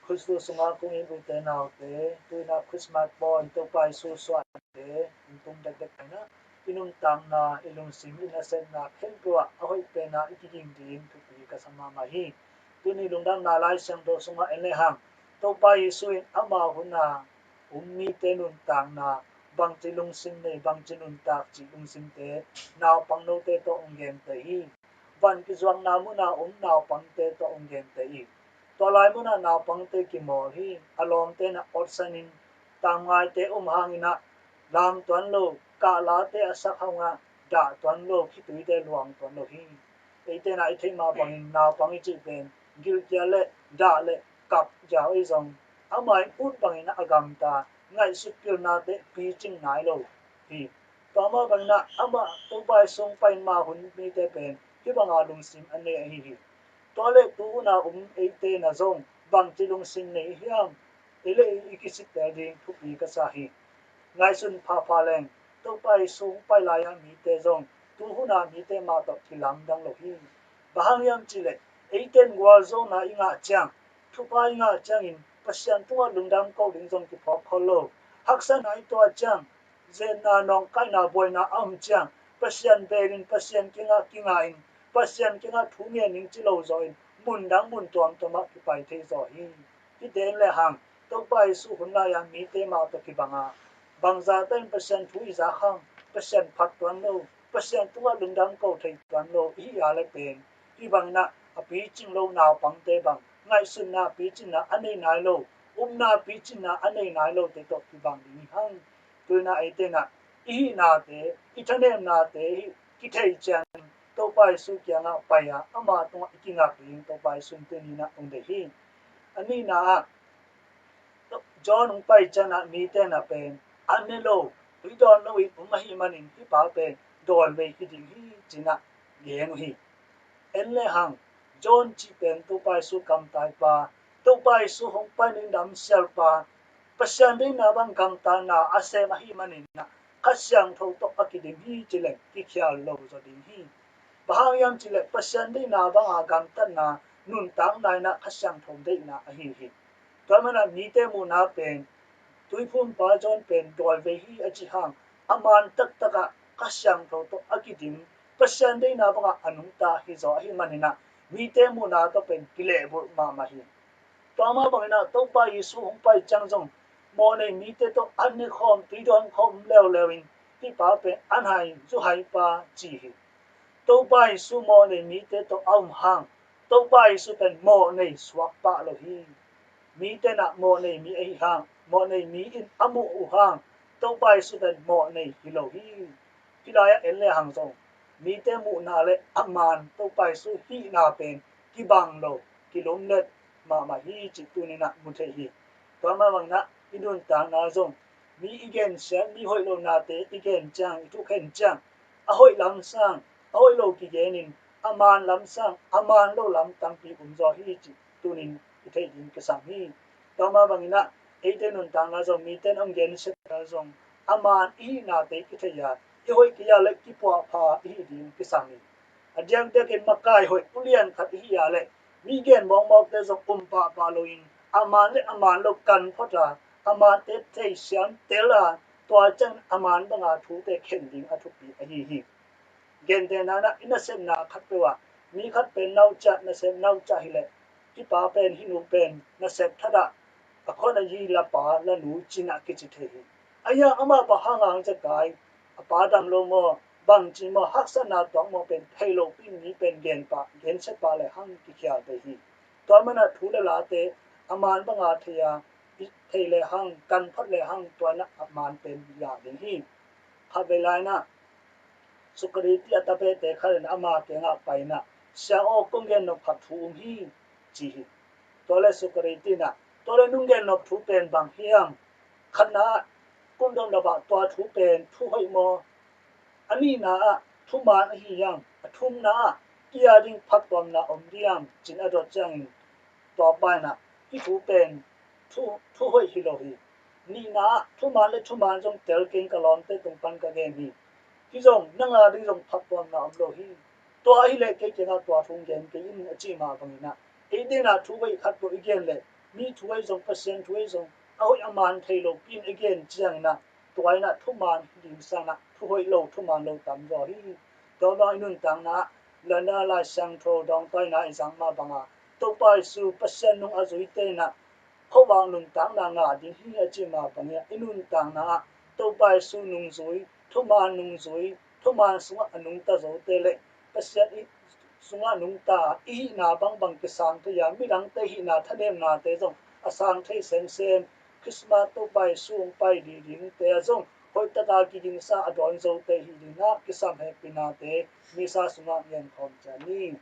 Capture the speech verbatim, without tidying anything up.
Khutsu sungah kong it ute naute, tu-in ah Christmas pawn Topa Jesu suahte in tung dekdek ahi-in ah, i nuntakna, i lungsim, i nasepna khempeuh ah a hoih pen ah i kiging ding thupi ka sa mahmah hi. Tuni lungdamna Lai Siangtho sungah en lehang, Topa Jesu in ama hun a um mite nuntakna, bangci lungsim nei, bangci nuntak cih lungsimte naupang note tawh hong genteh hi. Van kizuakna mun a um naupangte tawh hong genteh hi. Tua lai mun a naupangte kimawl hi. A lawmte in ah awtsanin, tamngaite um hangin ah lam tuan lo, kahlate a sak hangah dah tuan lo, khituite luang tuan lo hi. Eite in ah i theih mah bangin naupang i cih pen gilkial le dah le kap ziau ahi zong, ama in ut bangin ah a gamta, ngaihsut pilnate picing nai lo hi. Tua mah bangin ah amah Topa Jesu hong pai ma hun mite pen hih banga lungsim a nei ahi hi. Tua leh tu hun a um eite in ah zong bangci lungsim nei hiam? Ei le ei i kisittel ding thupi ka sa hi. Ngaihsun phapha leng, Topa Jesu hong pai lai-a mite zong tu hun a mite mah tawh kilamdang lo hi. Bang hang hiam cih leh eite in gualzawhna i ngah ciang, thupha i ngah ciangin Pasian tungah lungdam ko ding zong kiphawk khol lo. Haksatna i tuah ciang, zetna, nawngkaina, buaina a om ciang, Pasian belin, Pasian kiangah kingahin, Pasian kiangah thu ngen ning ci lo zawin, mun dang mun tuamtuamah kipai thei zaw hi. Hihte en lehang, Topa Jesu hun lai-a mite mah tawh kibanga, bangzah takin Pasian thu i zak hang Pasian phat tuan lo, Pasian tungah lungdam ko thei tuan lo i hih a leh pen, hih bangin ah a picing lo naupangte bang, ngaihsutna picingna a nei nai lo, upna picingna a nei nai lote tawh kibang ding hi hang. Tu-in ah eite in ah i hihnate, i thanemnate hih kithei ciangin Topa Jesu kiangah pai-a ama tungah i kingak ding Topa Jesu in tuni-in ah hong deih hi. A nihna ah John hong pai ciangin ah mite in ah pen an ne lo, tui dawn loin um ahih manin hih pa pen dawivei hi ding hi ci-in ah gen uh hi. En lehang, John cih pen Topa Jesu kamtaipa, Topa Jesu hong pai-in damsialpa, Pasian deihna bang gamtatna a sem ahih manin ah Kha Siangtho tawh a kidim hi ci leng kikhial lo zaw ding hi. Bang hang hiam cih leh Pasian deihna banga gamtatna, nuntakna in ah Kha Siangtho deihna ahi hi. Tua manin ah mite muhna pen, Tuiphumpa John pen dawivei hi a cih hang, a maan taktak ah Kha Siangtho tawh a kidim, Pasian deihna bangah a nungta hi zaw ahih manin ah mite muhna tawh pen kilehbulh mahmah hi. Tua mah bangin ah Topa Jesu hong pai ciang zong mawhnei mite tawh an ne khawm, tui dawn khawm leuleu in hih pa pen an hai, zu haipa ci hi. Topa Jesu mawhnei mite tawh a um hang, Topa Jesu pen mawhnei suak pah lo hi. Mite in ah mawhnei mi ahi hang, mawhnei mi in a muh uh hang, Topa Jesu pen mawhnei hi lo hi. Hih lai-ah en lehang zong mite muhna le a maan Topa Jesu hihna pen kibang lo, kilumlet mahmah hi cih tuni-in ah mu thei hi. Tua mah bangin ah i nuntakna zong mi i gensiat, mi hoih lonate i gen ciang, i thukhen ciang, a hoih lam sang a hoih lo kigenin, a maan lam sang a maan lo lam tampi um zaw hi cih tuni-in i theih ding kisam hi. Tua mah bangin ah eite nuntakna zong mite in hong gensiat zong a maan i hihnate kithei a, i hoih kei a leh kipuahpha i hih ding kisam hi. A diakdiakin makai hoih ulian khat i hih a leh mi gen mawkmawkte zong um pahpah loin, a maan le a maan lo kan phot a, a maante thei siam tel a, tua ciang a maan banga thute khen ding a thupi ahi hi. Gentehna in ah i nasepna khatpeuh ah mi khat pen nauciah, nasep nauciah hi leh, hih pa pen, hih nu pen nasep that ah a khuan a yi la pa la nu ci-in ah kici thei hi. Ahi hang amah bang hang hang zekai, a pa dam lo maw, bangci maw, haksatna tuak maw pen thei lopi mi pen gen pah, gensiat pah lehang kikhial thei hi. Tua manin ah thu le late a maan banga thei a, i thei lehang, kan phot lehang tua in ah a maan pen liah ding hi. Khatvei lai-in ah Socrates a tapehte khat in ama kiangah pai-in ah, "Sia aw, kong gen nop khat thu um hi," ci hi. Tua leh Socrates in ah, "Tua leh nong gen nop thu pen bang hiam? Khatna ah, kong dot nop ah tua thu pen thu hoih maw? A nihna ah thuman ahi hiam? A thumna ah kei a ding phattuamna om diam?" ci-in a dot ciangin, tua pa in ah, "Hih thu pen thu, thu hoih hi lo hi. Nihna ah thuman le thuman zong tel keng, ka lawmte tung pan ka gen hi. Hih zong nang a ding zong phattuamna om lo hi. Tua ahih leh kei kiangah tua thu gen kei in," a cih mah bangin ah, eite in ah thu hoih khat tawh i gen leh Mi thu ei zong, Pasian thu ei zong a hoih a man thei lo pi in i gen ciangin ah, tua in ah thuman ding sangin ah thu hoih lo, thuman lo tam zaw hi. Tua bang i nuntakna ah, London Lai Siangtho dawngtaina i zang mah banga, Topa Jesu Pasian nung a zuite in ah khuavak nuntakna ngah ding hi a ci mah bangin ah, i nuntakna ah Topa Jesu nungzui, thuman nungzui, thuman sungah a nungta zote le Pasian i sungah nungta i hihna bangbang kisang thei a, midangte hihna thanemnate zong a sang thei semsem, Christmas Topa Jesu hong pai ding dingte ah zong hoihtaka kigingsa a dawn zote hih dingin ah kisam hehpihnate Missa sungah ngen khawm ciat ni.